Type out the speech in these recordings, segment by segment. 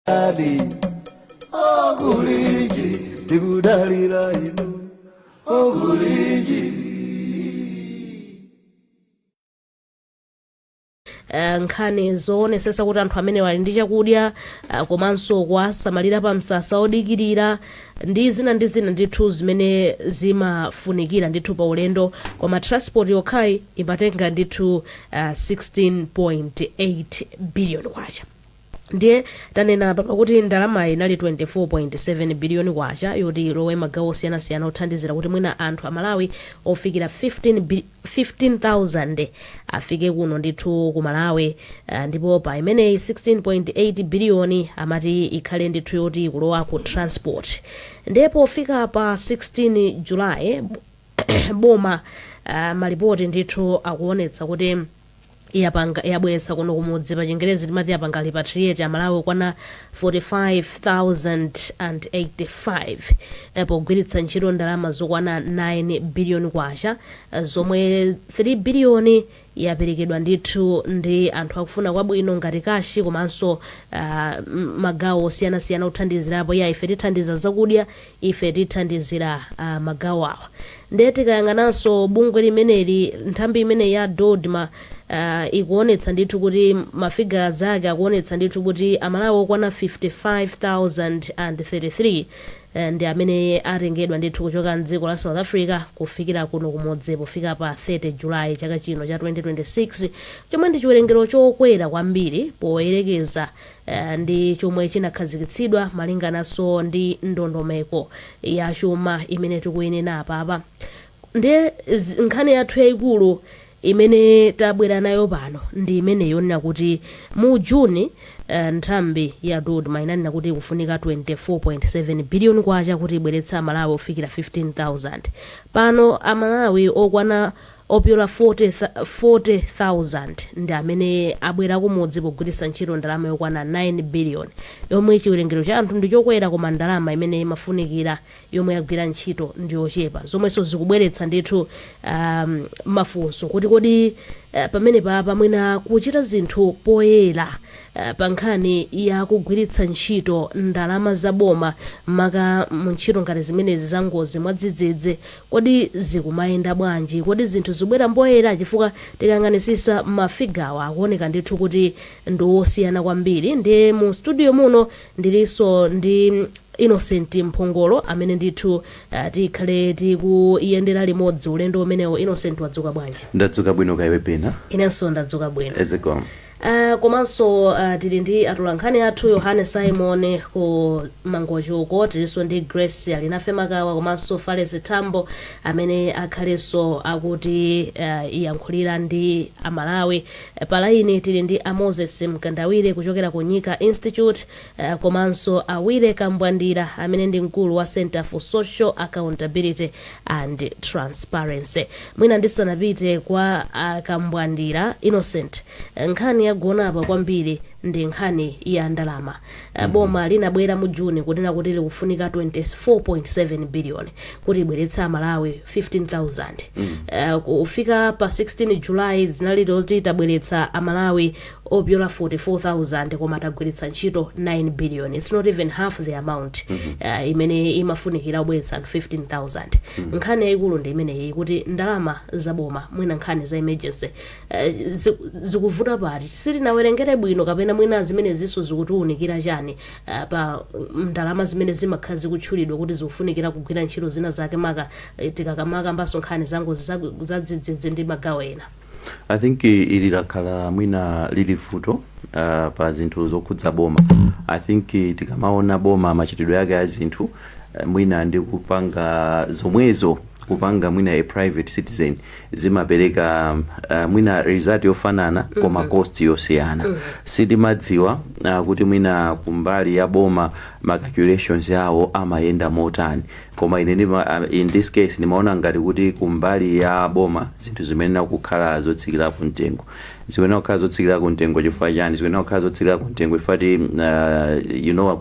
Adi okuliji tikudalira inu okuliji. Nkhani zoonesesa kuti anthu amene ali ndi chakudya, komanso kuwasamalira pa msasa odikirira ndi zina ndi zina ndithu zimene zimafunikira ndithu pa ulendo, koma transport yokhayi imatenga ndithu 16.8 billion kwacha. Ndiye tanena apa pakuti ndalamayi inali 24.7 biliyoni kwacha yoti ilowe magawo osiyanasiyana othandizira kuti mwina anthu Amalawi ofikira 15,000 afike kuno ndithu ku Malawi. Ndipo pa imeneyi 16.8 biliyoni amati ikhale ndithu yoti ikulowa ku transport. Ndiye pofika pa 16 July, boma, malipoti ndithu akuonetsa kuti yapanga, yabweretsa kuno kumudzi, pa Chingerezi timati yapanga repatriate, Amalawi okwana 45,085 pogwiritsa ntchito ndalama zokwana 9 biliyoni kwacha, zomwe 3 biliyoni yaperekedwa ndithu ndi anthu akufuna kwabwino ngati cash, komanso magawo osiyanasiyana othandizirapo ya ife tithandiza zakudya, ife tithandizira magawo awa. Ndiye tikayang'ananso bungwe limeneli, nthambi imene ya DoDMA, ikuonetsa ndithu kuti mafigures zake akuonetsa ndithu kuti Amalawi okwana 55,033 ndi amene atengedwa ndithu kuchoka mdziko la South Africa kufikira kuno kumudzi pofika pa 30 July chaka chino cha 2026, chomwe ndi chiwerengero chokwera kwambiri poyerekeza ndi chomwe chinakhazikitsidwa malingananso ndi ndondomeko ya chuma imene tikuyenera apapa. Ndiye nkhani yathu yayikulu imene tabwera nayo pano ndi imene yonena kuti mu Juni, nthambi ya DoDMA inanena kuti ikufunika 24.7 billion kwacha kuti ibweretse Amalawi ofikira 15,000. Pano Amalawi okwana opyola 40,000 ndi amene abwera kumudzi pogwiritsa ntchito ndalama yokwana 9 billion, yomwe chiwerengero cha anthu ndi chokwera koma ndalama imene imafunikira yomwe yagwira ntchito ndi yochepa, zomwenso zikubweretsa ndithu mafunso kuti kodi pamene papa mwina kuchita zinthu poyera pa nkhani ya kugwiritsa ntchito ndalama za boma, maka mu ntchito ngati zimenezi za ngozi mwadzidzidzi, kodi zikumayenda bwanji? Kodi zinthu zikubwera mpoyera? Chifukwa tikayang'anisisa mafigures akuoneka ndithu kuti ndi osiyana kwambiri. Ndiye mu studio muno ndilinso ndi Innocent Mphongolo amene ndithu tikhale tikuyendera limodzi ulendo umenewo. Innocent, wadzuka bwanji? Ndadzuka bwino, kaiwe pena? Inenso ndadzuka bwino. Ezeko. Komanso tili ndi atolankhani athu Yohane Simon ku Mangochi uko, tilinso ndi Grace Alinafe Makawa komanso Fales Tambo amene akhalenso akuti iyankhulira ndi Amalawi. Pa line tili ndi a Moses Mkandawire kuchokera ku Nyika Institute, komanso Awire Kambwandira amene ndi mkulu wa Center for Social Accountability and Transparency. Mwina ndisanapite kwa Kambwandira, Innocent, nkhani yagona apa kwambiri ndi nkhani ya ndalama. Boma linabwera mu Juni kunena kuti likufunika 24.7 billion kuti ibweretse Amalawi 15,000. Kufika pa 16 July zinali zoti tabweretsa Amalawi opyola 44,000, koma tagwiritsa ntchito 9 billion. It's not even half the amount imene imafunikira kubweretsa anthu 15,000. Nkhani yayikulu ndi imeneyi, kuti ndalama zaboma, mwina nkhani za emergency, zikuvuta pati? Sitinawerengere bwino kapena mwina zimene zinso zikutiwunikira chani pa ndalama zimene zimakhala zikutchulidwa kuti zikufunikira kugwira ntchito zina zake, maka tikakamakamba nkhani za ngozi za dzidzidzi ndi magawo ena? I think ili lakhala mwina lili vuto pa zinthu zokhudza boma. I think tikamaona boma, machitidwe yake a zinthu, mwina ndi kupanga zomwezo kupanga mwina a private citizen, zimapereka mwina result yofanana koma cost yosiyana. Sitimadziwa kuti mwina kumbali ya boma ma calculations yawo amayenda motani. Koma ine in this case ndimaona ngati kuti kumbali ya boma zinthu zimenena kukhala zotsikirapo mtengo, zikuyenera kukhala zotsikirako mtengo. Chifukwa chani zikuyenera kukhala zotsikirako mtengo? Chifukwa ti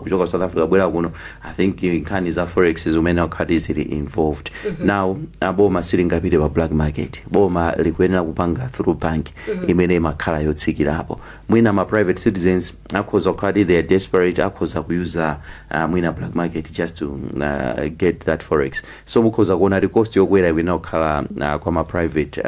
kuchoka South Africa bwera kuno, I think nkhani za forex zikuyenera kukhala zili involved. Now aboma silingapite pa black market, boma likuyenera kupanga through bank imene imakhala yotsikirapo. Mwina ma private citizens akhoza kukhala kuti they are desperate, akhoza kuyuza mwina black market just to get that forex. So mukhoza kuona kuti cost yokwera ikuyenera kukhala kwa ma private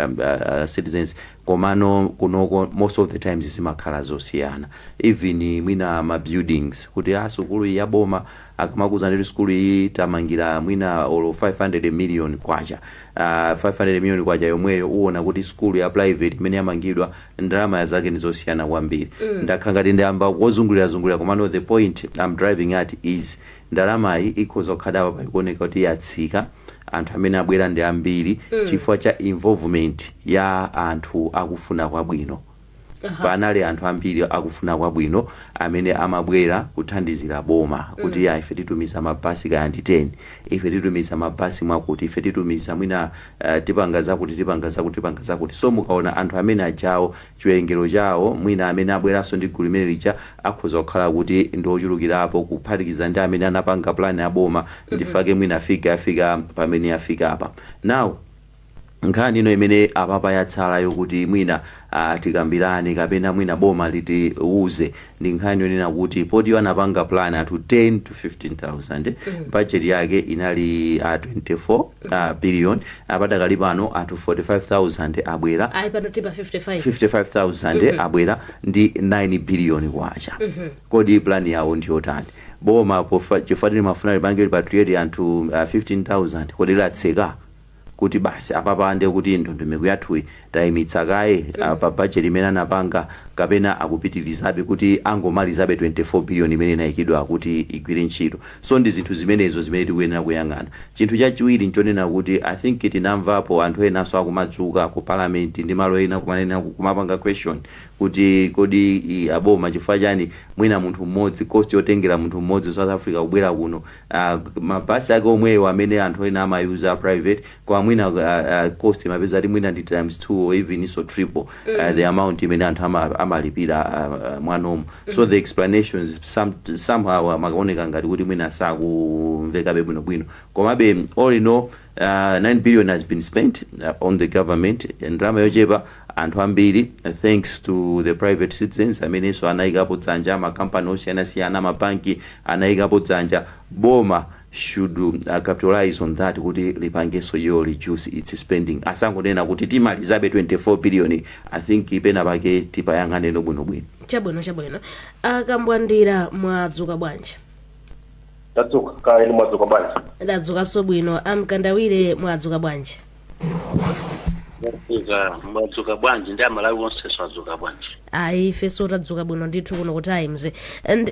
citizens. Komano kunoko most of the times zimakhala zosiyana, even mwina ma buildings, kuti a sukulu iyi yaboma, akamakuza nditi sukulu iyi tamangira mwina olo 500 million kwacha, 500 million kwacha yomweyo uwona kuti sukulu ya private imene yamangidwa ndalama zake ndi zosiyana kwambiri. Ndakhala ngati ndiyamba kozungulirazungulira, komano the point I'm driving at is ndalamayi ikhoza kukhala apa paikuoneka kuti yatsika, anthu amene abwera ndi ambiri chifukwa cha involvement ya anthu akufuna kwabwino. Panali anthu ambiri akufuna kwabwino amene amabwera kuthandizira boma kuti ya, ife titumiza mabasi kaya ndi 10, ife titumiza mabasi mwakuti, ife titumiza mwina tipanga zakuti, tipanga zakuti, tipanga zakuti. So mukaona anthu amene ajawo, chiwerengero chawo mwina amene abweranso ndi gulu limene lija akhoza kukhala kuti ndi ochulukirapo kuphatikiza ndi amene anapanga plan ya boma. Ndifake mwina afika afika pamene afika apa. Now nkhani ino imene apapa yatsala yokuti mwina tikambirane kapena mwina boma litiuze ndi nkhani yonena kuti poti anapanga plan anthu 10 to 15,000, budget yake inali 24 billion, apadakali pano anthu 45,000 abwera. Ayi, pano tipa 55. 55,000 abwera ndi 9 billion kwacha. Kodi plan yawo ndiyotani boma chifukwa limafuna lipange repatriate anthu 15,000? Kodi latseka kuti basi apapa ndiye kuti ndondomeko yathuyi tayimitsa kaye pa budget imene anapanga, kapena akupitirizabe kuti angomalizabe 24 billion imene inayikidwa kuti igwire ntchito? So ndi zinthu zimenezo zimene tikuyenera kuyang'ana. Chinthu chachiwiri nchonena kuti I think tinamvapo anthu enanso akumadzuka ku parliament ndi malo ena kumanena, kumapanga question kuti kodi aboma chifukwa chani mwina munthu mmodzi, cost yotengera munthu mmodzi South Africa kubwera kuno, mabasi ake omwewo amene anthu ena amayuza private, kwa mwina cost imapeza kuti mwina ndi times 2 or even so triple the amount imene anthu amalipira mwanomo. So the explanations somehow amaoneka ngati kuti mwina sakumvekabe bwinobwino. Komabe all in all, 9 billion has been spent on the government, ndalama yochepa, anthu ambiri, thanks to the private citizens amenenso anayikapo dzanja, makampani osiyanasiyana, mabanki anayikapo dzanja. Boma should capitalize on that kuti lipangenso yo reduce its spending, asangonena kuti timalizabe 24 billion. I think pena pake tipayang'aneno bwinobwino. Chabwino. Akambwandira, mwadzuka bwanji? Tadzuka kaya, inu mwadzuka bwanji? Ndadzukanso bwino. Amkandawire, mwadzuka bwanji? Mwadzuka, mwadzuka bwanji? Ndi Amalawi onsenso adzuka bwanji? Ayi, ifenso tadzuka bwino ndithu kuno ku Times.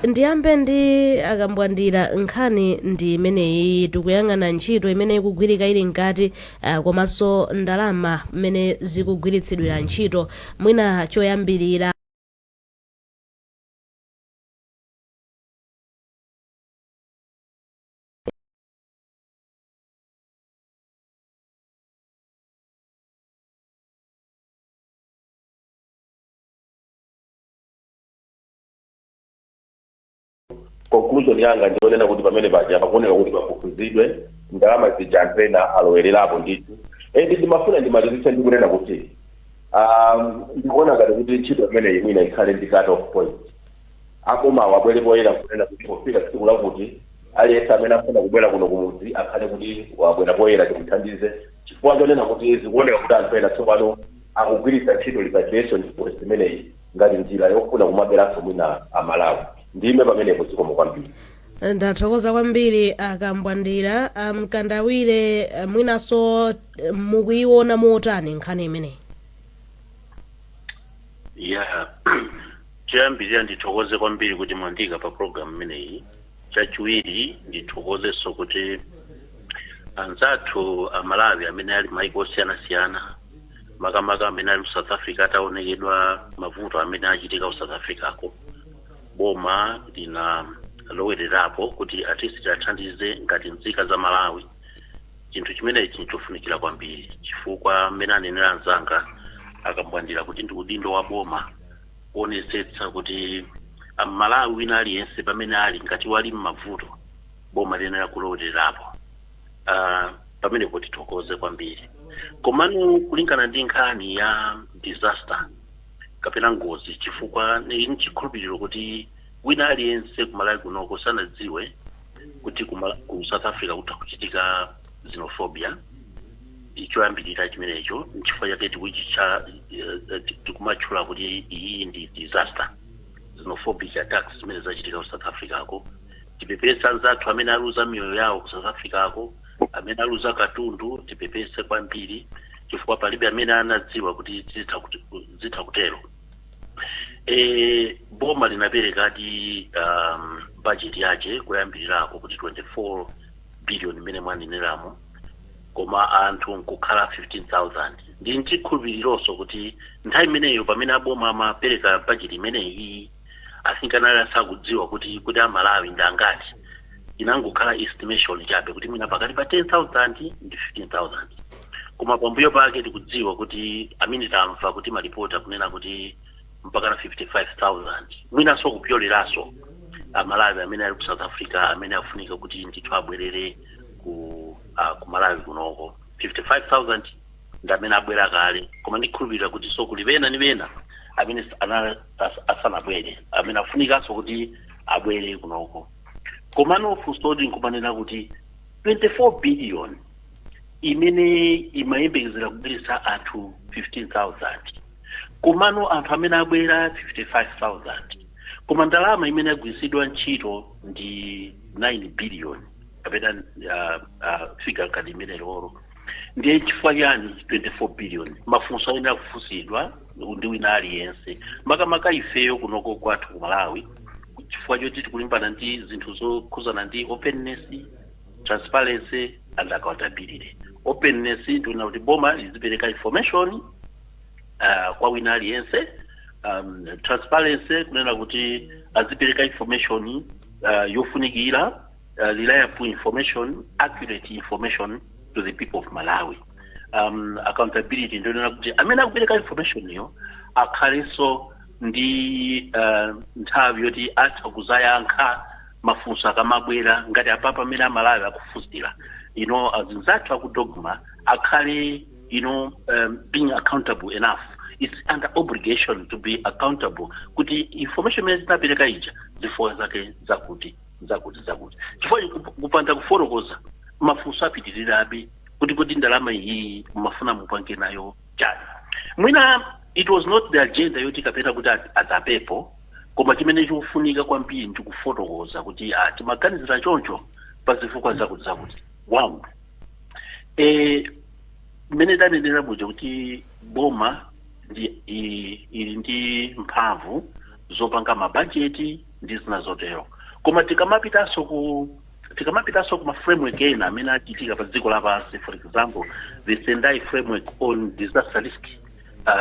Ndiyambe ndi Akambwandira. Nkhani ndi imeneyi, tikuyang'ana ntchito imene ikugwirika ili mkati, komanso ndalama mmene zikugwiritsidwira ntchito. Mwina choyambirira Conclusion yanga ndionena kuti pamene paja pakuoneka kuti pafufuzidwe ndalama zija, anthu ena alowererapo ndithu. And ndimafuna ndimalizitse ndikunena kuti ndikuona ngati kuti ntchito imeneyi mwina ikhale ndi cut off point. Abomawo abwere poyera kunena kuti pofika tsiku lakuti aliyense amene afuna kubwera kuno kumudzi akhale kuti wabwera poyera, timuthandize, chifukwa chonena kuti zikuoneka kuti anthu ena tsopano akugwiritsa ntchito repatriation policy imeneyi ngati njira yofuna kumaberanso mwina Amalawi. Ndime pamenepo, zikomo kwambiri. Ndathokoza kwambiri, Akambwandira. Amkandawire, mwinanso mukuiona motani nkhani imeneyi? Ya, choyambirira ndithokoze kwambiri kuti mwandika pa program imeneyi. Chachiwiri ndithokozenso kuti anzathu Amalawi amene ali maiko osiyanasiyana, makamaka amene ali ku South Africa, ataonekedwa mavuto amene achitika ku South Africa ko, boma linalowererapo kuti at least tiathandize ngati nzika za Malawi. Chinthu chimenechi nchofunikira kwambiri, chifukwa mmene anenera anzanga akambwandira kuti ndi udindo wa boma kuonetsetsa kuti Amalawi wina aliyense pamene ali, ngati wali m'mavuto, boma liyenera kulowererapo. Pamenepo tithokoze kwambiri. Komano kulingana ndi nkhani ya disaster kapena ngozi, chifukwa ni nchikhulupiriro kuti wina aliyense kuMalawi kunoko sanadziwe kuti ku South Africa kutha kuchitika xenophobia. Ichoyambirira chimenecho, nchifukwa chake tikuchitcha, tikumatchula kuti iyi ndi disaster, xenophobic attacks zimene zachitika ku South Africa ko. Tipepese anzathu amene aluza miyoyo yawo ku South Africa ko, amene aluza katundu, tipepese kwambiri, chifukwa palibe amene anadziwa kuti zitha kutero. Boma linaperekadi budget yake kuyambirirako kuti 24 billion imene mwaneneramo, koma anthu nkukhala 15,000. Ndi nchikhulupirironso kuti nthawi imeneyo pamene aboma amapereka budget imeneyi, I think anali asakudziwa kuti Amalawi ndi angati. Inangokhala estimation chabe kuti mwina pakati pa 10,000 ndi 15,000. Koma pambuyo pake tikudziwa kuti, amene tamva kuti malipoti akunena kuti mpaka na 55,000, mwinanso kupyoleranso, Amalawi amene ali ku South Africa amene afunika kuti ndithu abwerere ku Malawi kunoko. 55,000 ndi amene abwera kale, koma ndikhulupirira kuti so kuli pena ni pena amene asanabwere, amene afunikanso kuti abwere kunoko. Komano funso nkumanena kuti 24 billion imene imayembekezera kubweretsa anthu 15,000, komano anthu amene abwera 55,000, koma ndalama imene agwiritsidwa ntchito ndi 9 billion kapena figure ngati imene loro, ndiye chifukwa chani 24 billion? Mafunso ayenera kufunsidwa ndi wina aliyense, makamaka ifeyo kunoko kwathu ku Malawi, chifukwa choti tikulimbana ndi zinthu zokhuzana ndi openness, transparency and accountability. Openness ndikunena kuti boma lizipereka information kwa wina aliyense. Transparency kunena kuti azipereka information yofunikira, reliable information, accurate information to the people of Malawi. Accountability ndionena kuti amene akupereka information iyo akhalenso ndi nthawi yoti atha kuzayankha mafunso akamabwera, ngati apapa amene Amalawi akufunsira, azinzathu aku DoDMA akhale being accountable enough. It's under obligation to be accountable kuti information imene zinapereka ija, zifukwa zake zakuti zakuti zakuti, chifukwa kupanda kufotokoza, mafunso apitirirabe kuti ndalama iyi mumafuna mupange nayo chani? Mwina it was not the agenda yoti kapena kuti adzapepo, koma chimene chikufunika kwambiri ndi kufotokoza kuti timaganizira choncho pa zifukwa zakuti zakuti. One, mmene tanenera muja kuti boma ndi ili ndi mphamvu zopanga mabajeti ndi zina zotero, koma tikamapitanso ku ma framework ena amene achitika pa dziko lapansi, for example the Sendai Framework on Disaster Risk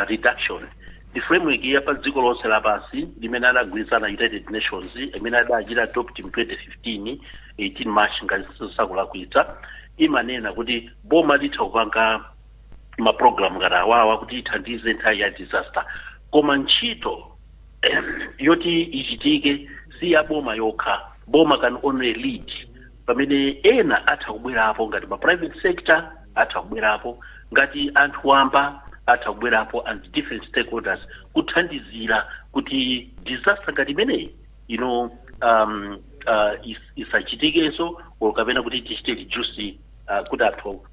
Reduction, the framework ya pa dziko lonse lapansi limene adagwirizana United Nations, imene adachita adopt mu 2015, 18 March ngati sakulakwitsa, imanena kuti boma litha kupanga mapulogalamu ngati awawa kuti ithandize nthawi ya disaster, koma ntchito yoti ichitike si ya boma yokha. Boma can only lead, pamene ena atha kubwerapo, ngati ma private sector atha kubwerapo, ngati anthu wamba atha kubwerapo, and different stakeholders kuthandizira kuti disaster ngati imeneyi isachitikenso or kapena kuti tichite reduce, kuti anthu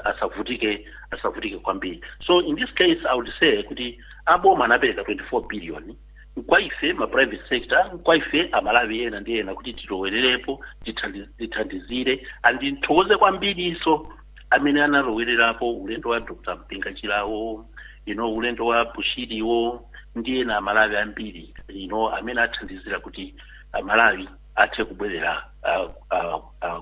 asavutike kwambiri. So in this case I would say kuti aboma anapereka 24 billion, kwa ife ma private sector, kwa ife Amalawi ena ndi ena kuti tilowererepo, tithandizire. And nthokoze kwambiriso amene analowererapo, ulendo wa Dr Mpinganjirawo, ulendo wa Bushiriwo ndi ena Amalawi ambiri amene athandizira kuti Amalawi athe kubwerera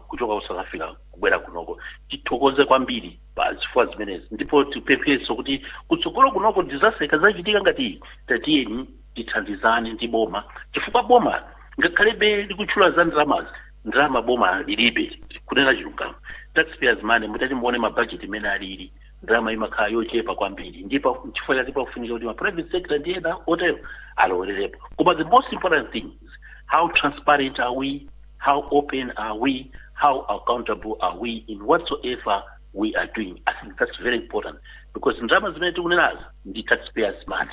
kuchoka ku South Africa kubwera kunoko. Tithokoze kwambiri pa zifukwa zimenezi, ndipo tipempheso kuti kutsogolo kunoko disaster ikazachitika ngati iyi, tatiyeni tithandizane ndi boma, chifukwa boma ngakhalebe likutchula za ndalamazi, ndalama boma lilibe. Kunena chilungamo, taxpayers money, mutati muone ma budget imene alili, ndalama imakhala yochepa kwambiri. Ndipo chifukwa chake pakufunika kuti ma private sector ndi ena otero alowererepo. Koma the most important thing is, how transparent are we, how open are we, how accountable are we in whatsoever we are doing? I think that's very important, because ndalama zimene tikunenazo ndi taxpayers money.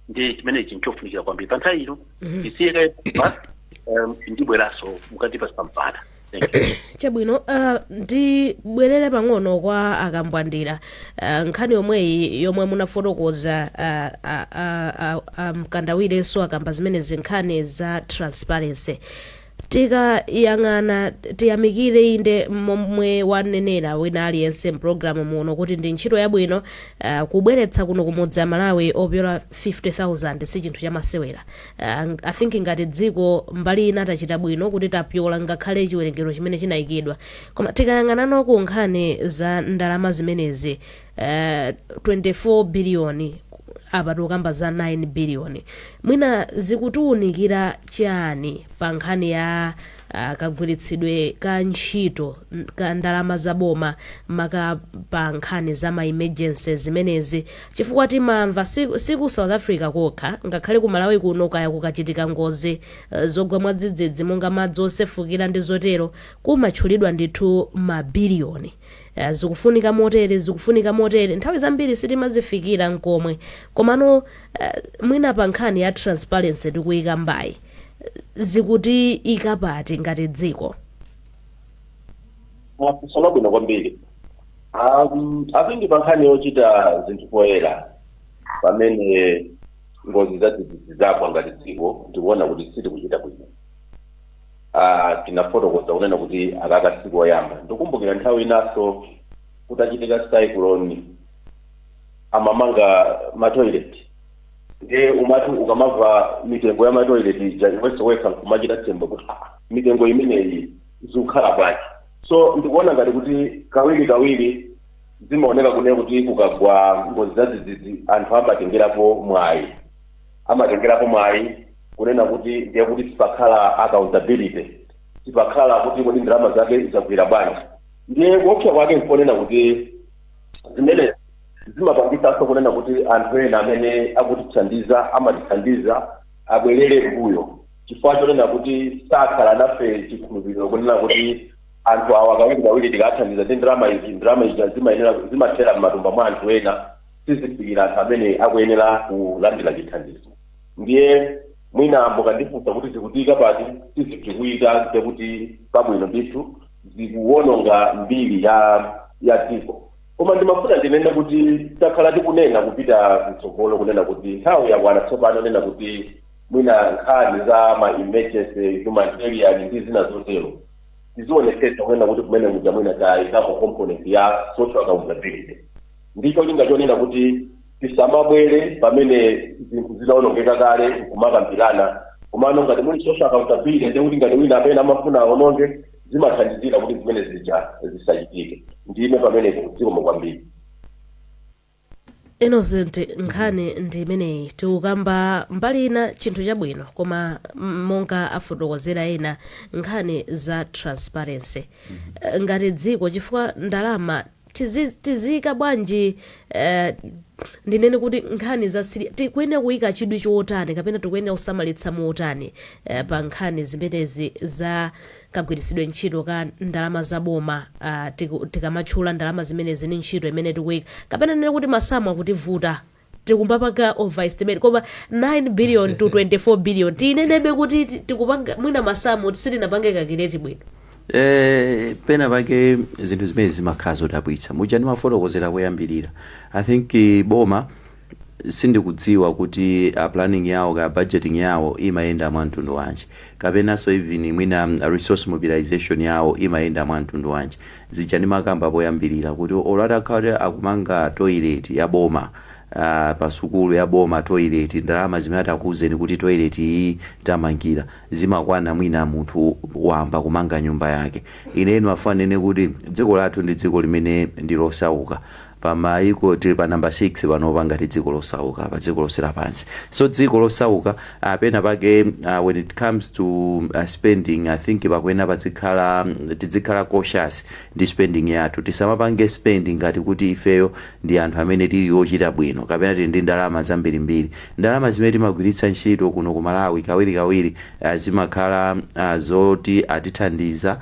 Ndi chimenechi nchofunikira kwambiri pa nthawi ino. Tisiye kaye, ndibweranso mukatipasa mpata. Thank you. Chabwino, ndibwerere pang'ono kwa Akambwandira. Nkhani yomweyi yomwe munafotokoza, Mkandawirenso akamba zimenezi, nkhani za transparency. Tikayang'ana, tiyamikire inde momwe wanenera wina aliyense mpulogalamu muno kuti ndi ntchito yabwino, kubweretsa kuno kumudzi Amalawi opyola 50,000 si chinthu chamasewera. I think ngati dziko mbali ina tachita bwino kuti tapyola ngakhale chiwerengero chimene chinayikidwa. Koma tikayang'anano ku nkhani za ndalama zimenezi, 24 biliyoni, apa tikukamba za 9 biliyoni, mwina zikutiwunikira chani pa nkhani ya kagwiritsidwe ka ntchito ka ndalama za boma, maka pa nkhani za ma emergency zimenezi? Chifukwa timamva si ku South Africa kokha, ngakhale ku Malawi kuno, kaya kukachitika ngozi zogwa mwadzidzidzi monga madzi osefukira ndi zotero, kumatchulidwa ndithu mabiliyoni, zikufunika motere, zikufunika motere. Nthawi zambiri sitimazifikira nkomwe. Komano mwina pa nkhani ya transparency tikuyika mbayi, zikuti ikapati ngati dziko? Funso labwino kwambiri. I think pa nkhani yochita zinthu poyera pamene ngozi zadzidzidzi zagwa, ngati dziko ndikuona kuti sitikuchita bwino. Tinafotokoza kunena kuti akaka siku oyamba. Ndikumbukira nthawi inanso kutachitika cyclone, amamanga ma toilet. Ndiye umati ukamamva mitengo ya ma toilet ija, iwenso wekha nkumachita tsembo kuti, "Ah, mitengo imeneyi zikukhala bwanji?" So ndikuona ngati kuti kawiri kawiri zimaoneka kunena kuti kukagwa ngozi zadzidzidzi, anthu amatengerapo mwayi, amatengerapo mwayi kunena kuti ndiye kuti sipakhala accountability, sipakhala kuti kodi ndalama zake zagwira bwanji. Ndiye kuopsa kwake nkonena kuti zimene zimapangisanso kunena kuti anthu ena amene akutithandiza, amatithandiza, abwerere mbuyo, chifukwa chonena kuti sakhala nafe chikhulupiriro kunena kuti anthu awa kawiri kawiri tikathandiza ndi ndalama izi, ndalama izi zimayenera zimathera m'matumba mwa anthu ena, sizifikira anthu amene akuyenera kulandira chithandizo. Ndiye mwina mukandifunsa kuti zikutika pati, sizikuyika kuti pabwino ndithu, zikuwononga mbiri ya dziko. Koma ndimafuna ndinene kuti takhala tikunena kupita mtsogolo kunena kuti nthawi yakwana tsopano nena kuti mwina nkhani za ma emergency, humanitarian ndi zina zotero, tizionetsetsa kunena kuti kumene kuja mwina tayikapo component ya social accountability, ndicho linga chonena kuti tisamabwere pamene zinthu zitawonongeka kale nkumakambirana. Komano ngati muli social accountability, ndiye kuti ngati wina amene amafuna awononge, zimathandizira kuti zimene zija zisachitike. Ndime pamenepo, zikomo kwambiri. Innocent, nkhani ndi imeneyi tikukamba. Mbali ina chinthu chabwino, koma monga afotokozera ena, nkhani za transparency, ngati dziko, chifukwa ndalama tiziyika bwanji, ndinene kuti nkhani za siri tikuyenera kuyika chidwi chotani kapena tikuyenera kusamalitsa motani pa nkhani zimenezi za kagwiritsidwe ntchito ka ndalama za boma? Tikamatchula ndalama zimenezi ni ntchito imene tikuyika, kapena nene kuti masamu akutivuta, tikumbapanga overestimate, koma 9 billion to 24 billion, tinenebe kuti tikupanga mwina masamu sitinapange calculate bwino? Pena pake zinthu zimene zimakhala zodabwitsa, muja ndimafotokozera kuyambirira, I think boma sindikudziwa kuti planning yawo ka budgeting yawo imayenda mwa mtundu wanji, kapenanso even mwina resource mobilization yawo imayenda mwa mtundu wanji. Zija ndimakamba poyambirira kuti olo atakhala akumanga toilet ya boma, pa sukulu ya boma toilet, ndalama zimene atakuuzeni kuti toilet iyi tamangira zimakwana mwina munthu wamba kumanga nyumba yake. Ine mafanene kuti dziko lathu ndi dziko limene ndi losauka. Pa maiko tili pa number 6 panopa ngati dziko losauka pa dziko lonse lapansi. So dziko losauka, pena pake, when it comes to spending, I think pakuyenera pazikhala, tizikhala cautious ndi spending yathu. Tisamapange spending ngati kuti ifeyo ndi anthu amene tili ochita bwino kapena tili ndi ndalama zambirimbiri. Ndalama zimene timagwiritsa ntchito kuno ku Malawi kawirikawiri zimakhala zoti atithandiza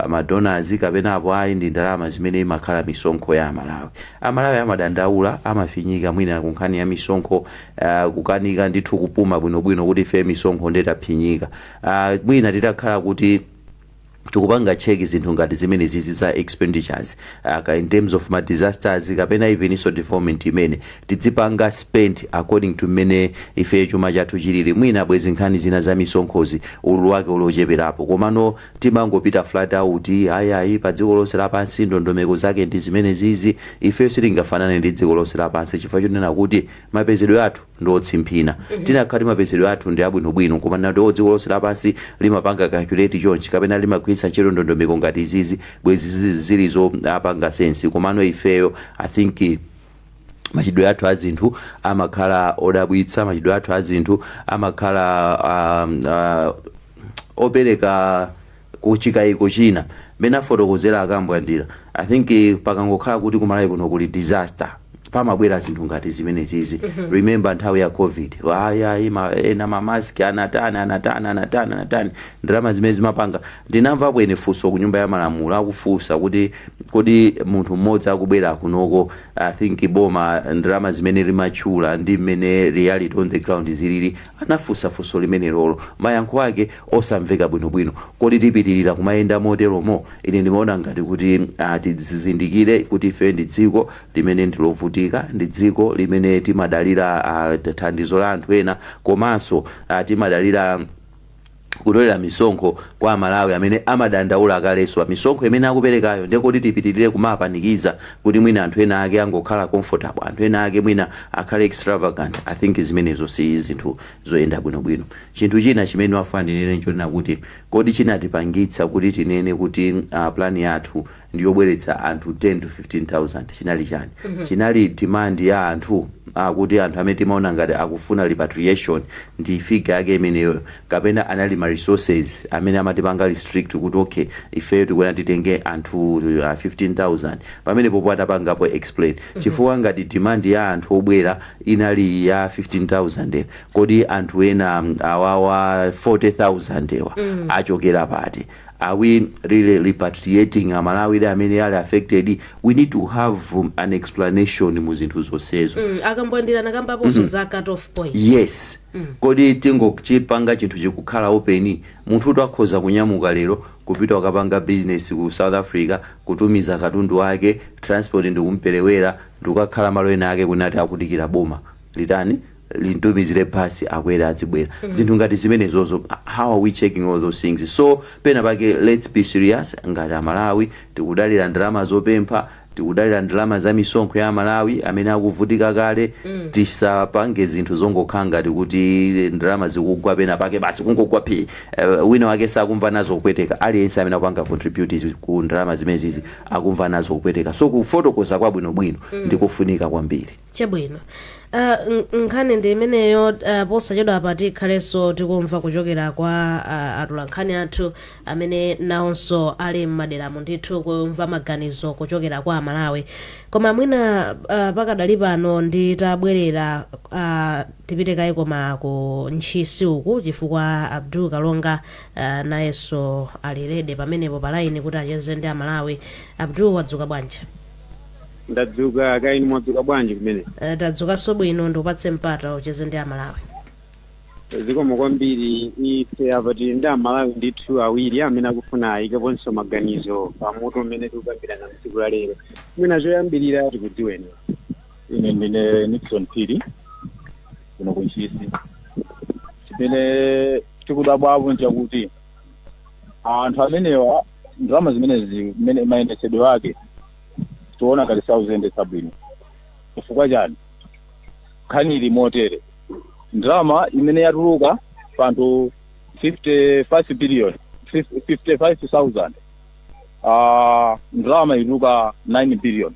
madonors kapena apo ayi ndi ndalama zimene imakhala misonkho ya Amalawi. Amalawi amadandaula, amafinyika mwina ku nkhani ya misonkho, kukanika ndithu kupuma bwinobwino kuti ife misonkho ndetaphinyika. Mwina titakhala kuti tikupanga check zinthu ngati zimene zizi za expenditures, in terms of ma disasters kapena even iso development imene tidzipanga spend according to mmene ife chuma chathu chilili, mwina bwezi nkhani zina za misonkhozi ululu wake ulocheperapo. Komano timangopita flat out, ayi, pa dziko lonse lapansi ndondomeko zake ndi zimene zizi. Ife sitingafanane ndi dziko lonse lapansi chifukwa chonena kuti mapezedwe athu ndi otsimphina. Tinakhala mapezedwe athu ndi abwinobwino, koma nati dziko lonse lapansi limapanga calculate chonchi kapena limagwiritsa ntchito ndondomeko ngati izizi, bwezi zilizo apanga sense. Komano ifeyo, I think machidwe athu a zinthu amakhala odabwitsa, machidwe athu a zinthu amakhala opereka kuchikayiko china. Mmene afotokozera akambwandira, I think pakangokhala kuti kumalawi kuno kuli disaster, pamabwera zinthu ngati zimenezizi. Remember nthawi ya COVID, ayayi, ena mamaski anatani, anatani, anatani, anatani, ndalama zimene zimapanga. Ndinamva bwene funso ku Nyumba ya Malamulo akufunsa kuti kodi munthu mmodzi akubwera kunoko, I think boma ndalama zimene limatchula ndi mmene reality on the ground zilili? Anafunsa funso limene lolo, mayankho ake osamveka bwinobwino. Kodi tipitirira kumayenda moteromo? Ine ndimaona ngati kuti tizindikire kuti ife ndi dziko limene ndilovutika, ndi dziko limene timadalira thandizo la anthu ena, komanso timadalira kutolera misonkho kwa Amalawi amene amadandaula kalenso pa misonkho imene akuperekayo. Ndekoti tipitirire kumapanikiza kuti mwina anthu ena ake angokhala comfortable, anthu ena ake mwina akhale extravagant, I think zimenezo si zinthu zoyenda bwinobwino. Chinthu china chimene wafuna ndinene nchonena kuti kodi chinatipangitsa kuti tinene kuti plan yathu ndiyobweretsa anthu 10 to 15,000 chinali chani? Chinali demand ya anthu, kuti anthu amene timaona ngati akufuna repatriation ndi figure yake imeneyo, kapena anali ma resources amene amatipanga restrict kuti okay, ifeyo tikuona titenge anthu 15,000? Pamenepo potapangapo explain, chifukwa ngati demand ya anthu obwera inali ya 15,000, kodi anthu ena awawa 40,000 ewa achokera pati? Are we really repatriating Amalawi amene ali affected? We need to have an explanation mu zinthu zonsezo. Akambwandira nakambaponso za cut off point. Yes. Kodi tingochipanga chinthu chikukhala open, munthu akhoza kunyamuka lero kupita kukapanga business ku South Africa, kutumiza katundu wake, transport ndikumperewera, ndikukakhala malo ena ake kunati akudikira boma litani, lintumizire basi, akwere adzibwera. Zinthu ngati zimenezozo, how are we checking all those things? So pena pake let's be serious. Ngati Amalawi tikudalira ndalama zopempha, tikudalira ndalama za misonkho ya Amalawi amene akuvutika kale, tisapange zinthu zongokhala ngati kuti ndalama zikugwa pena pake, basi kungogwa phi, wina wake sakumva nazo kupweteka. Aliyense amene akupanga contribute ku ndalama zimenezizi akumva nazo kupweteka. So kufotokoza kwabwinobwino ndikufunika kwambiri. Chabwino. Nkhani ndi imeneyo. Posachedwa apa tikhalenso tikumva kuchokera kwa atolankhani athu amene nawonso ali m'maderamo ndithu, kumva maganizo kuchokera kwa Amalawi. Koma mwina pakadali pano nditabwerera, tipite kaye koma ku Ntchisi uku, chifukwa Abdul Kalonga nayenso ali ready pamenepo pa line kuti acheze ndi Amalawi. Abdul, wadzuka bwanji? Ndadzuka kaini, mwadzuka bwanji kumene? Tadzukanso bwino. Ndikupatse mpata ucheze ndi Amalawi. Zikomo kwambiri. Ife apa tili ndi Amalawi ndithu awiri amene akufuna ayikeponso maganizo pamutu umene tikukambirana mtsiku la lero. Mwina choyambirira tikudziweni. Ine ndine Nixon Phiri kuno kuNtchisi. Chimene tikudabwapo nchakuti anthu amenewa, ndalama zimenezi, mmene mayendetsedwe ake tiona ngati sauziyendetsa bwino. Chifukwa chani? Nkhani ili motere: ndalama imene yatuluka panthu 55 billion, 55,000, ndalama ituluka 9 billion.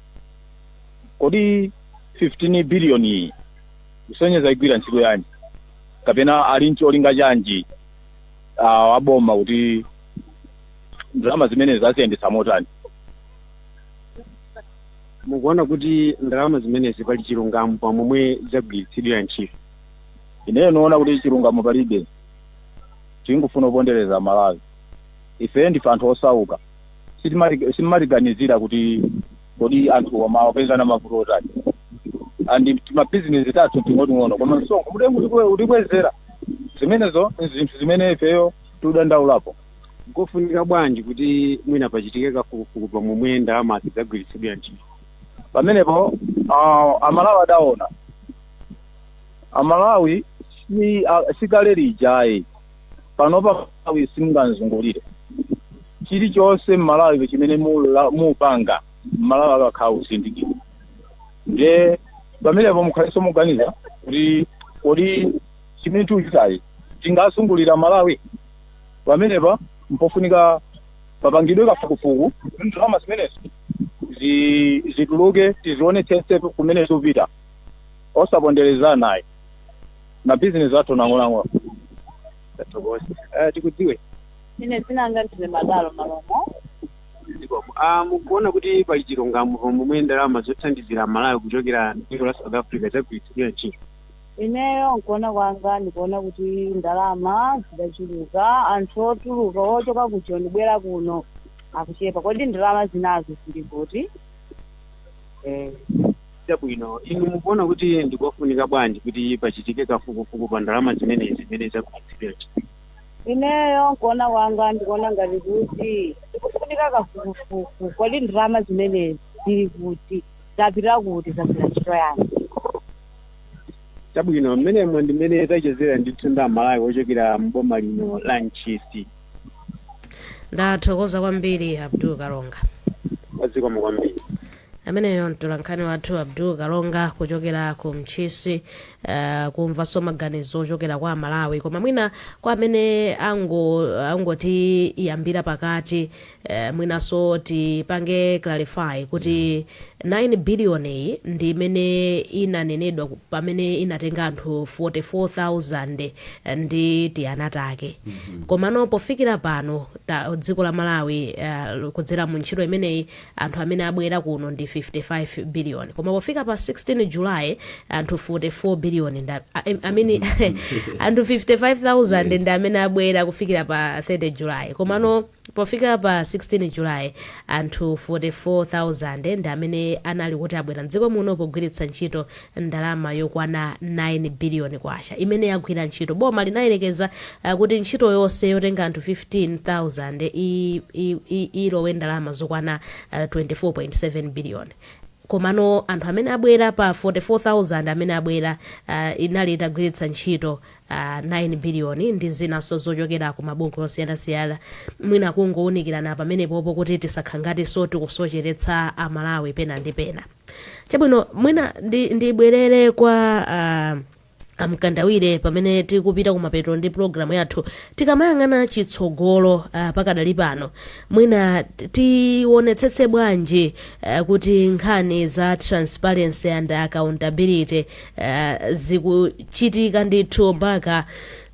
Kodi 15 billion iyi kusonyeza igwira ntchito yanji, kapena ali ncholinga chanji aboma kuti ndalama zimenezi aziyendetsa motani? Mukuona kuti ndalama zimenezi pali chilungamo pamomwe zagwiritsidwira ntchito? Ineyo noona kuti chilungamo palibe. Tingufuna kupondereza Malawi. Ife ndife anthu osauka. Sitimatiganizira kuti kodi anthu amapezana mavuto otani, and timabizinesi tathu ting'oting'ono, koma msonkho mutengo utikwezera. Zimenezo zinthu zimene ifeyo tikudandaulapo. Nkofunika bwanji kuti mwina pachitike kafukufuku pamomwe ndalama zagwiritsidwira ntchito? Pamenepo Amalawi adaona. Amalawi si sikale lijayi. Panopa Malawi simunganzungulire chilichonse. Mmalawi chimene mupanga, Mmalawi akakhala kuzindikira. Nde pamenepo mukhalenso muganiza kuti kodi chimene tikuchitayi tingazungulira Malawi? Pamenepa mpofunika papangidwe kafukufuku kuti ndalama zimenezo zituluke, tizionetsetse kumene zikupita, osaponderezana ayi. Mabizinesi athu nang'ono-ang'ono. Tathokoza. Tikudziwe? Ine dzinanga ndine Madalo Malomo. Zikomo. Mukuona kuti pali chilungamo pamomwe ndalama zothandizira Malawi kuchokera dziko la South Africa zagwiritsidwira ntchito? Ineyo nkuona kwanga ndikuona kuti ndalama zidachuluka. Anthu otuluka ochoka ku Joni bwera kuno akuchepa. Kodi ndalama zinazo zili kuti? Chabwino. Inu mukuona kuti ndikofunika bwanji kuti pachitike kafukufuku pa ndalama zimenezi zimene zagwiritsidwira ntchito? Ineyo nkuona kwanga ndikuona ngati kuti ndikufunika kafukufuku. Kodi ndalama zimenezi zili kuti? Zapita kuti? Zagwira ntchito yanji? Chabwino. Mmenemo ndi mmene tachezera ndithu ndi Amalawi ochokera mboma lino la Ntchisi. Ndathokoza kwambiri, Abdul Kalonga. Zikomo kwambiri. Ameneyo mtolankhani wathu Abdul Kalonga kuchokera ku Mchisi, kumvanso maganizo ochokera kwa Amalawi. Koma mwina kwa amene angotiyambira pakati, mwinanso tipange clarify kuti 9 billion iyi ndi imene inanenedwa pamene inatenga anthu 44,000 ndi tiana take. Komano pofikira pano dziko la Malawi, kudzera mu ntchito imeneyi, anthu amene abwera kuno ndi 55 billion. Koma pofika pa 16 July, anthu 44 billion I mean, anthu 55,000 ndi amene abwera kufikira pa 30 July. Komano pofika pa 16 July, anthu 44,000 ndi amene anali kuti abwera mdziko muno pogwiritsa ntchito ndalama yokwana 9 billion kwacha imene yagwira ntchito. Boma linayerekeza kuti ntchito yonse yotenga anthu 15,000 ilowe ndalama zokwana 24.7 billion. Komano anthu amene abwera pa 44,000 amene abwera, inali itagwiritsa ntchito 9 billion ndi zinanso zochokera ku mabungwe osiyanasiyana. Mwina kungowunikirana pamenepopo kuti tisakhangatinso tikusocheretsa Amalawi pena ndi pena. Chabwino, mwina ndibwerere kwa Amkandawire pamene tikupita kumapeto ndi pulogalamu yathu. Tikamayang'ana chitsogolo, pakadali pano mwina tionetsetse bwanji kuti nkhani za transparency and accountability zikuchitika ndithu mpaka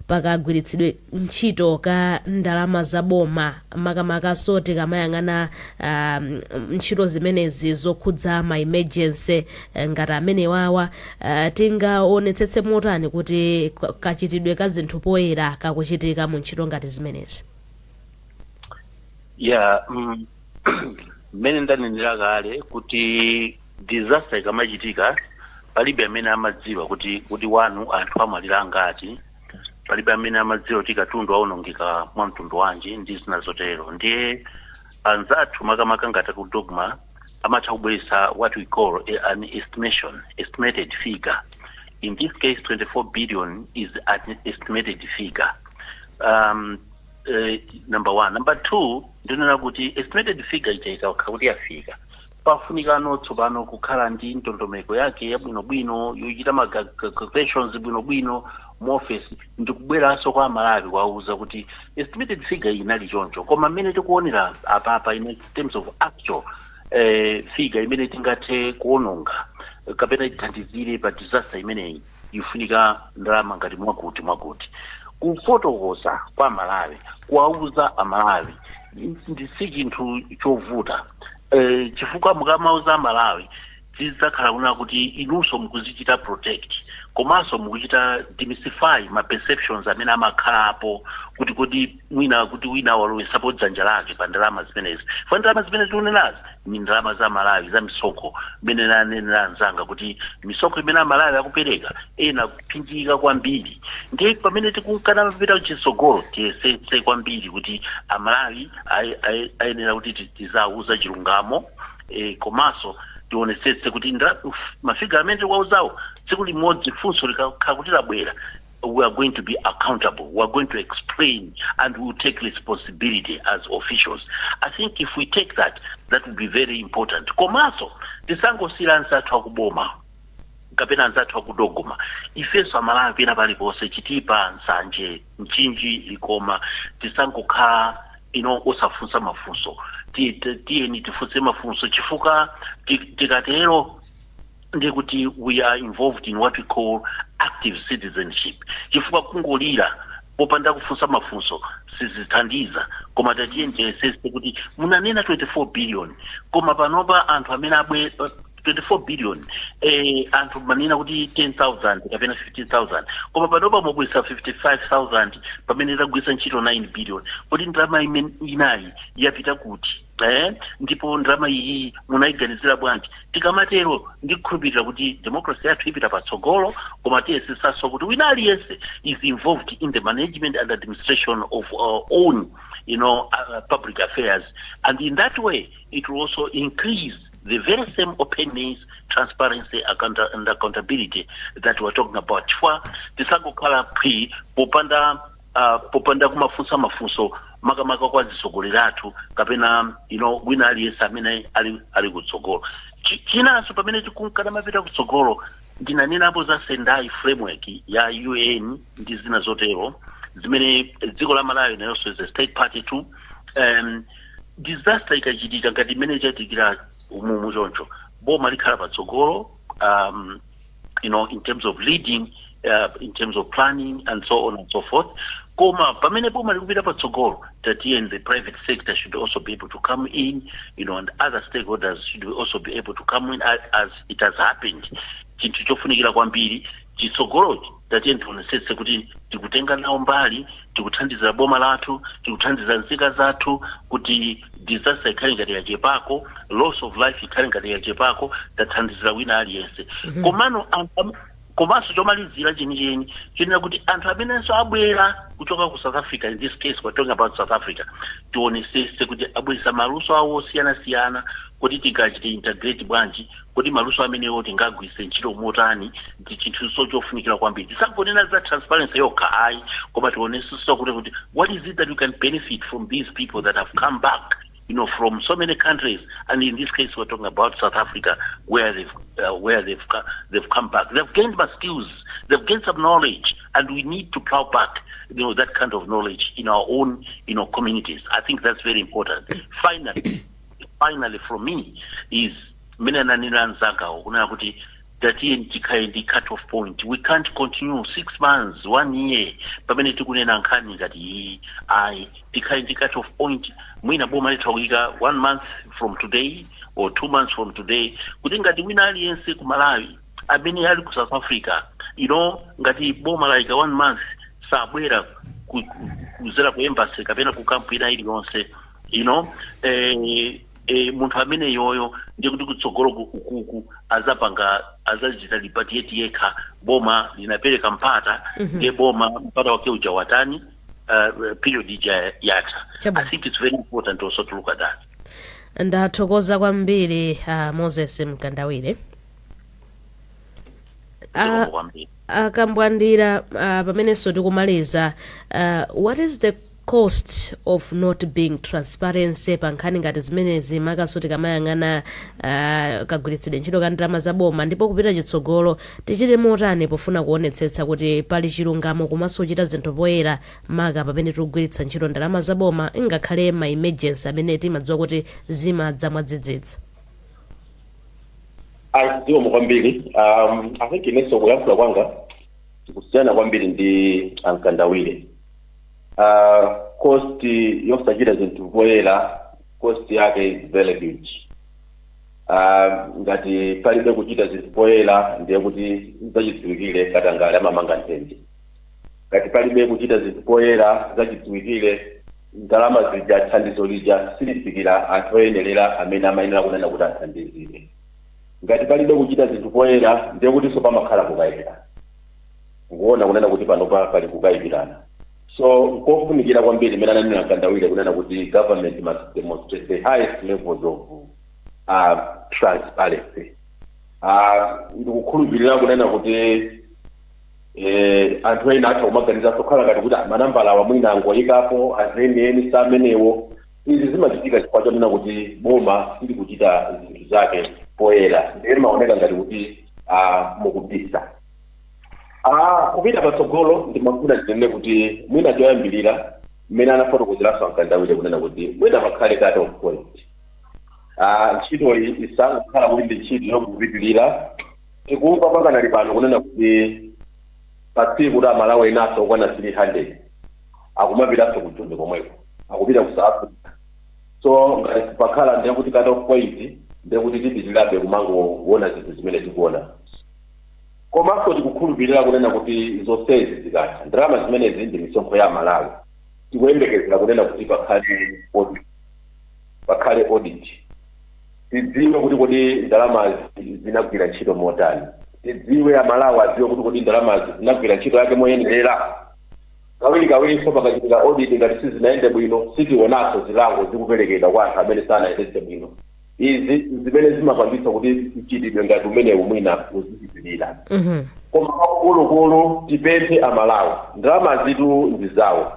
pakagwiritsidwe ntchito ka ndalama za boma, makamakaso tikamayang'ana ntchito zimenezi zokhudza ma emergency ngati amenewawa? Tingaonetsetse motani kuti kachitidwe ka zinthu poyera kakuchitika mu ntchito ngati zimenezi? Ya, mmene ndanenera kale kuti disaster ikamachitika, palibe amene amadziwa kuti wanu anthu amwalira angati, palibe amene amadziwa kuti katundu awonongeka mwa mtundu wanji ndi zina zotero. Ndiye anzathu, makamaka ngati ku DoDMA, amatha kubweretsa what we call an estimation, estimated figure. In this case, 24 billion is an estimated figure, number one. Number two, ndinena kuti estimated figure ija ikakhala kuti yafika, pafunikano tsopano kukhala ndi ndondomeko yake yabwinobwino yochita ma calculations bwinobwino mu office, ndikubweranso kwa Amalawi kuwauza kuti estimated figure inali choncho, koma mmene tikuonera apapa in terms of actual figure imene tingathe kuononga. kapena ithandizire pa disaster imeneyi ifunika ndalama ngati mwakuti mwakuti. Kufotokoza kwa Malawi, kuwauza Amalawi ndi si chinthu chovuta, chifukwa mukamauza Amalawi zidzakhala kunena kuti inunso mukuzichita protect, komanso mukuchita demystify ma perceptions amene amakhalapo kuti mwina kuti wina walowesapo dzanja lake pa ndalama zimenezi. Fa ndalama zimene tikunenazi ni ndalama za Malawi, za misonkho, imene nanenera anzanga kuti misonkho imene Amalawi akupereka ena kuphinjika kwambiri. Ndiye pamene tikunkana mapita kuchitsogolo, tiyesetse kwambiri kuti Amalawi ayenera kuti tizawuza chilungamo, komanso tionetsetse kuti ma figure amene tikuwauzawo, tsiku limodzi funso likakhala kuti labwera, we are going to be accountable, we are going to explain and we will take responsibility as officials. I think if we take that, that will be very important. Komanso tisangosiyira anzathu akuboma kapena anzathu akudogoma. Ifenso Amalawi pena paliponse, Chitipa, Nsanje, Mchinji, Likoma, tisangokhala ino osafunsa mafunso. Tiyeni tifunse mafunso, chifukwa tikatero ndiye kuti we are involved in what we call active citizenship, chifukwa kungolira popanda kufunsa mafunso sizithandiza. Koma tatiye tiyesese kuti munanena 24 billion, koma panopa anthu amene abwe 24 billion, anthu manena kuti 10,000 kapena 15,000, koma panopa mwabwesa 55,000 pamene tagwisa ntchito 9 billion. Kuti ndalama imene inayi yapita kuti? Ndipo ndalama iyi munayiganizira bwanji? Tikamatero ndikukhulupirira kuti democracy yathu ipita patsogolo. Koma tiyesesanso kuti wina aliyense is involved in the management and administration of our own public affairs, and in that way it will also increase the very same openness, transparency and accountability that we're talking about, chifukwa tisangokhala phwi popanda kumafunsa mafunso, makamaka kwa atsogoleri athu kapena wina aliyense amene ali kutsogolo. Chinanso, pamene tikunkana mapita kutsogolo, ndinanenapo za Sendai Framework ya UN ndi zina zotero zimene dziko la Malawi nayonso is a state party to. Disaster ikachitika ngati imene ichatikira umumu choncho, boma likhala patsogolo in terms of leading, in terms of planning and so on and so forth. Koma pamene boma likupita patsogolo, tatiye the private sector should also be able to come in and other stakeholders should also be able to come in as it has happened. Chinthu chofunikira kwambiri chitsogolochi, tatiye tionetsetse kuti tikutenga nawo mbali, tikuthandiza boma lathu, tikuthandiza nzika zathu kuti disaster ikhale ngati yachepako, loss of life ikhale ngati yachepako, tathandizira wina aliyense. Komano komanso chomalizira chenicheni chenera kuti anthu amenenso abwera kuchoka ku South Africa, in this case we're talking about South Africa, tionesese kuti abweresa maluso awo osiyanasiyana, kuti tingachite integrate bwanji, kuti maluso amenewo tingagwise ntchito motani. Ndi chinthu chofunikira kwambiri. Tisangonena za transparency yokha ayi, koma tionesenso kuti what is it that we can benefit from these people that have come back from so many countries, and in this case we're talking about South Africa, where they've come back. They've gained some skills, they've gained some knowledge, and we need to plow back that kind of knowledge in our own communities. I think that's very important. Finally, from me is mene nanena anzangawo kunena kuti tatiye tikhale ndi cut off point. We can't continue 6 months, one year pamene tikunena nkhani ngati iyi ayi. Tikhale ndi cut off point. Mwina boma litha kuyika one month from today or 2 months from today, kuti ngati wina aliyense ku Malawi amene ali ku South Africa, ngati boma layika one month sabwera kuzera ku embassy kapena ku camp ina iliyonse, munthu amene yoyo ndiye kuti kutsogolo ukuku azapanga, azachita repatriate yekha. Boma linapereka mpata, ndiye boma mpata wake uja watani? Period ija yatha. Chabwino. I think it's very important also to look at that. Ndathokoza kwambiri, Moses Mkandawire. Zikomo kwambiri. Akambwandira, pamenenso tikumaliza, what is the cost of not being transparency pa nkhani ngati zimenezi, makaso tikamayang'ana kagwiritsidwe ntchito ka ndalama za boma? Ndipo kupita chitsogolo tichite motani pofuna kuonetsetsa kuti pali chilungamo komanso kuchita zinthu poyera, maka pamene tikugwiritsa ntchito ndalama za boma, ngakhale ma emergency amene timadziwa kuti zimadza mwadzidzidzi? Zikomo kwambiri. I think inenso kuyankhula kwanga tikusiyana kwambiri ndi ankandawire. Cost yosachita zinthu poyera, cost yake is very huge. Ngati palibe kuchita zinthu poyera, ndiye kuti zachidziwikire katangale amamanga nthenje. Ngati palibe kuchita zinthu poyera, zachidziwikire ndalama zija, thandizo lija silifikira anthu oyenerera amene amayenera kunena kuti athandizire. Ngati palibe kuchita zinthu poyera, ndiye kutinso pamakhala kukayikirana. Nkuona kunena kuti panopa pali kukayikirana, so nkofunikira kwambiri imene ananena Mkandawire kunena kuti government must demonstrate the highest levels of transparency. Ndikukhulupirira kunena kuti anthu ena atha kumaganiza kukhala ngati kuti manambala awa mwina angoyikapo, azenieni samenewo. Izi zimachitika chifukwa chonena kuti boma silikuchita zinthu zake poyera, ndiye maoneka ngati kuti mukubisa. Kupita patsogolo, ndimafuna ndinene kuti mwina choyambirira, mmene anafotokozeranso Ankandawire kunena kuti mwina pakhale cut off point. Ntchitoyi isangokhala kuti ndi ntchito yokupitirira. Tikumva pakanali pano kunena kuti pa tsiku kuti Amalawi enaso okwana 300 akumapitanso ku Joni komweko, akupita ku South Africa. So ngati pakhala, ndiye kuti cut off point, ndiye kuti tipitirirabe kumangoona zinthu zimene tikuona. Komanso tikukhulupirira kunena kuti zonsezi zikatha, ndalama zimenezi ndi misonkho ya Malawi. Tikuyembekezera kunena kuti pakhale audit, pakhale audit, tidziwe kuti kodi ndalamazi zinagwira ntchito motani. Tidziwe, Amalawi adziwe kuti kodi ndalamazi zinagwira ntchito yake moyenerera. Kawiri kawirinso pakachitika audit, ngati sizinayende bwino, sitionanso zilango zikuperekedwa kwa anthu amene sanayendetse bwino. Izi zimene zimapangitsa kuti mchitidwe ngati umenewu mwina uzipitirira. Koma kwakukulukulu tipemphe Amalawi, ndalama zitu ndi zawo.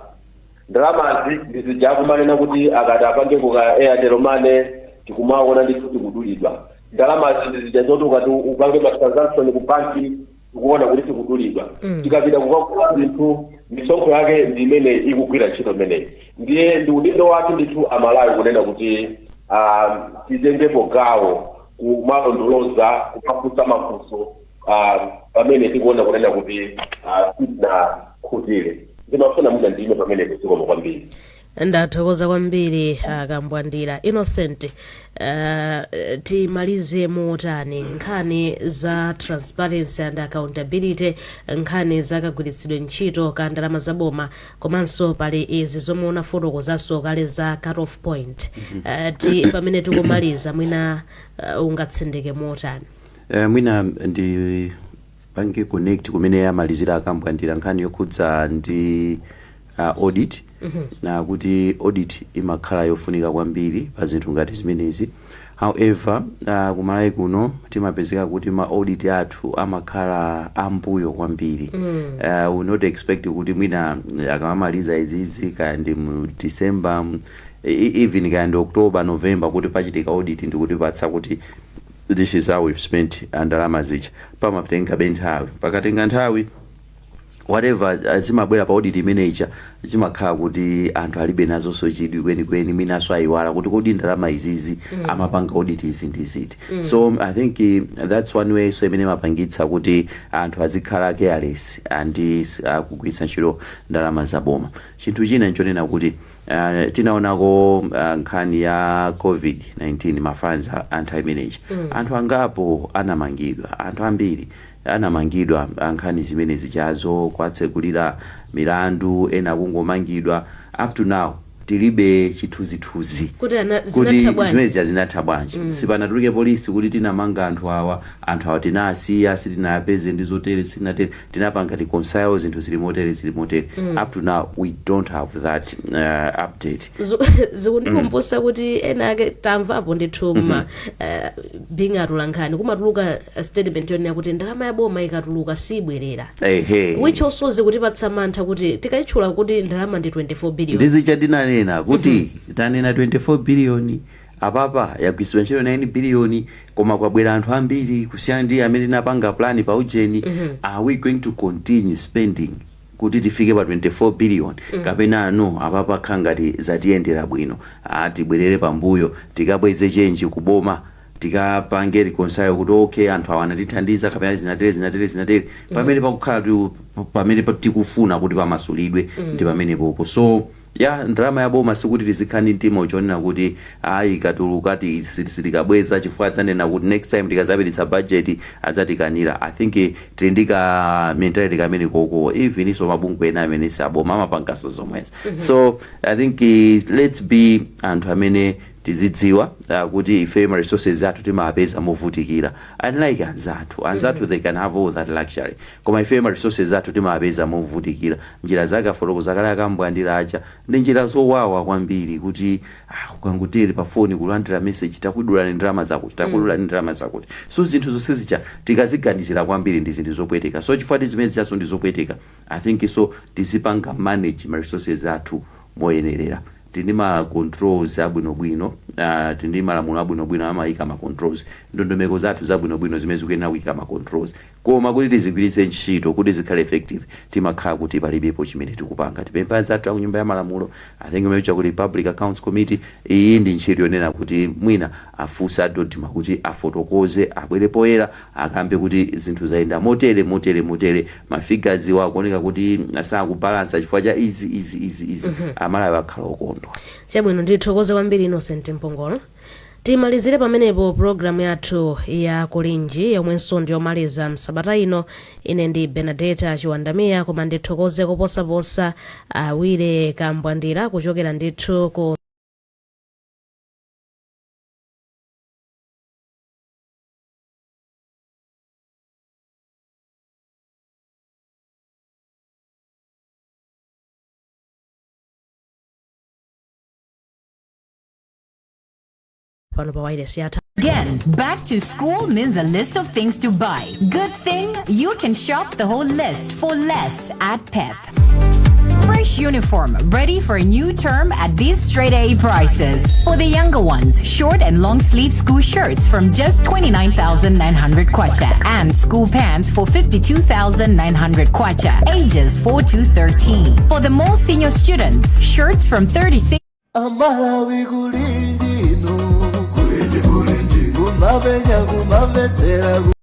Ndalamazi ndizija kumanena kuti akati apange kuka Airtel Money, tikumaona ndithu tikudulidwa. Ndalamazi ndizija zoti ukati upange ma transaction ku banki, tikuona kuti tikudulidwa. Tikapita kukagula zinthu, misonkho yake ndi imene ikugwira ntchito imeneyi. Ndiye ndi udindo wathu ndithu Amalawi kunena kuti titengepo gawo kumalondoloza, kumafunsa mafunso pamene tikuona kunena kuti sitinakhutire. Ndimafuna mwina ndime pamene. Zikomo kwambiri. Ndathokoza kwambiri, Akambwandira Innocent. Timalize motani nkhani za transparency and accountability, nkhani za kagwiritsidwe ntchito ka ndalama za boma, komanso pali izi zomwe unafotokozanso kale za cut off point? Pamene tikumaliza, mwina ungatsindike motani? Mwina ndi pange connect kumene amalizira Akambwandira, nkhani yokhudza ndi audit, na kuti audit imakhala yofunika kwambiri pa zinthu ngati zimenezi. However, kumalawi kuno timapezeka kuti ma audit athu amakhala ambuyo kwambiri. We not expect kuti mwina akamamaliza izizi, kaya ndi mu December, even kaya ndi October, November, kuti pachitika audit ndikutipatsa kuti this is how we've spent ndalama zicha. Pamatenga be nthawi. Pakatenga nthawi, whatever zimabwera pa audit imeneja zimakhala kuti anthu alibe nazonso chidwi kwenikweni, mwinanso ayiwala kuti kodi ndalama izizi amapanga audit izi ndi ziti. So I think that's one way so imene imapangitsa kuti anthu azikhala careless and kugwiritsa ntchito ndalama zaboma. Chinthu china nchonena kuti tinaonako nkhani ya COVID-19, ma funds a nthawi imeneyi. Anthu angapo anamangidwa, anthu ambiri anamangidwa nkhani zimene zichazo, kwatsegulira milandu, ena kungomangidwa. Up to now tilibe chithunzithunzi kuti ana kuti zinatha bwanji. Zimene zija zinatha bwanji. Sipanatuluke polisi kuti tinamanga anthu awa, anthu awa tinasiya, sitinapeze ndi zotere, sitinatere, tinapanga reconcile, zinthu zili motere, zili motere. Up to now we don't have that update. Zikundikumbusa kuti ena ake tamvapo ndithu ma being atolankhani, kumatuluka statement yonena kuti ndalama ya boma ikatuluka sibwerera, which also zikutipatsa mantha kuti tikayitchula kuti ndalama ndi 24 billion. Ndizicha tinanena kuti tanena 24 billion, apapa yagwiritsidwa ntchito 9 billion, koma kwabwera anthu ambiri kusiyana ndi amene tinapanga plan pa ujeni. Are we going to continue spending kuti tifike pa 24 billion, kapena no, apapa kha ngati zatiyendera bwino, tibwerere pambuyo tikabweze change kuboma? Tikapange reconcile kuti okay, anthu awa anatithandiza kapena zinatere, zinatere, zinatere, pamene pakukhala pamene tikufuna kuti pamasulidwe ndi pamenepopo. So ya ndalama ya boma, sikuti tizikhala ndi mtima uchonena kuti ayi, ikatuluka sitikabweza chifukwa adzanena kuti next time tikazapititsa budget adzatikanira. I think tili ndi ka mentality kamene koko. Even iso mabungwe ena amene saboma amapanganso zomwezi. So I think let's be anthu amene tizidziwa kuti ife ma resources athu timapeza movutikira, unlike anzathu. Anzathu, they can have all that luxury, koma ife ma resources athu timapeza movutikira. Njira zake afotokoza kale akambwandira aja, ndi njira zowawa kwambiri kuti ukangotere pa foni kulandira message, takudulani ndalama zakuti, takudulani ndalama zakuti. So zinthu zonse zija tikaziganizira kwambiri ndi zinthu zopweteka. So chifukwa zimene zijaso ndi zopweteka, I think so tizipanga manage ma resources athu moyenerera. Tindi ma controls abwinobwino, tindi malamulo abwinobwino amayika ma controls, ndondomeko zathu zabwinobwino zimene zikuyenera kuyika ma controls, koma kuti tizigwiritse ntchito kuti zikhale effective, timakhala kuti palibepo chimene tikupanga. Tipempha zathu aku Nyumba ya Malamulo, I think imene kuti Public Accounts Committee, iyi ndi ntchito yonena kuti mwina afunse a DoDMA kuti afotokoze, abwere poyera, akambe kuti zinthu zayenda motere, motere, motere, ma figures akuoneka kuti sakubalansa chifukwa cha izi, izi, izi, izi. Amalawi akhala okondwa. Chabwino, ndithokoze kwambiri Innocent Mpongolo. Timalizire pamenepo programu yathu ya Kulinji, yomwenso ndiyomaliza msabata ino. Ine ndi Benadeta Chiwandamiya, koma ndithokoze koposaposa Awire Kambwandira kuchokera ndithu ku pano pa wireless yatha. Again, back to school means a list of things to buy. Good thing you can shop the whole list for less at PEP. Fresh uniform, ready for a new term at these straight A prices. For the younger ones, short and long sleeve school shirts from just 29,900 kwacha and school pants for 52,900 kwacha, ages 4 to 13. For the more senior students, shirts from 36 Amalawi, kulinji inu, kulinji, kulinji, kumapenya, kumamvetsera.